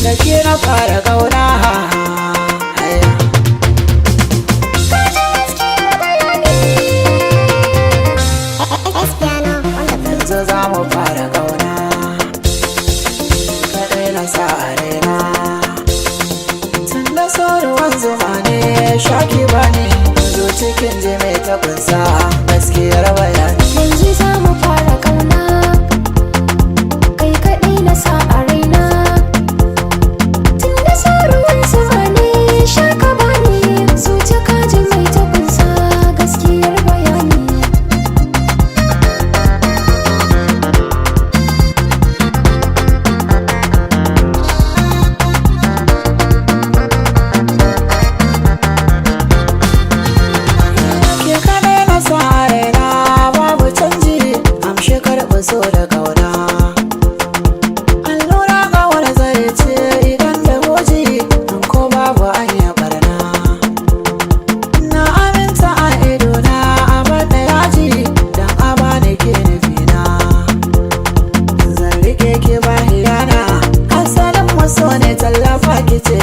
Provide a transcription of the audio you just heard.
Da ke na fara kauna. Espiano on the beat. Yanzu za mu fara kauna. Kaɗai na sa a raina. Tun da ruwan zuma ne, shaki bani. Zo cikin ji mai ta kunsa gaskiyar bayani. Yanzu za mu fara kauna, kai kaɗai na sa a raina. Tun da sa ruwan zuma ne, sha ka bani. Zuci ka ji mai ta kunsa gaskiyar bayani. Ke kaɗai na sa a raina, babu canji. Amshi karɓi so da kauna. Allura kawar zai ce idan da goji, in ko babu an yi barna. Na aminta a idona a bada yaji, dan a bani ke nufina. Zan rike ki ba hiyana, asalin maso ne, tallafa ki ce.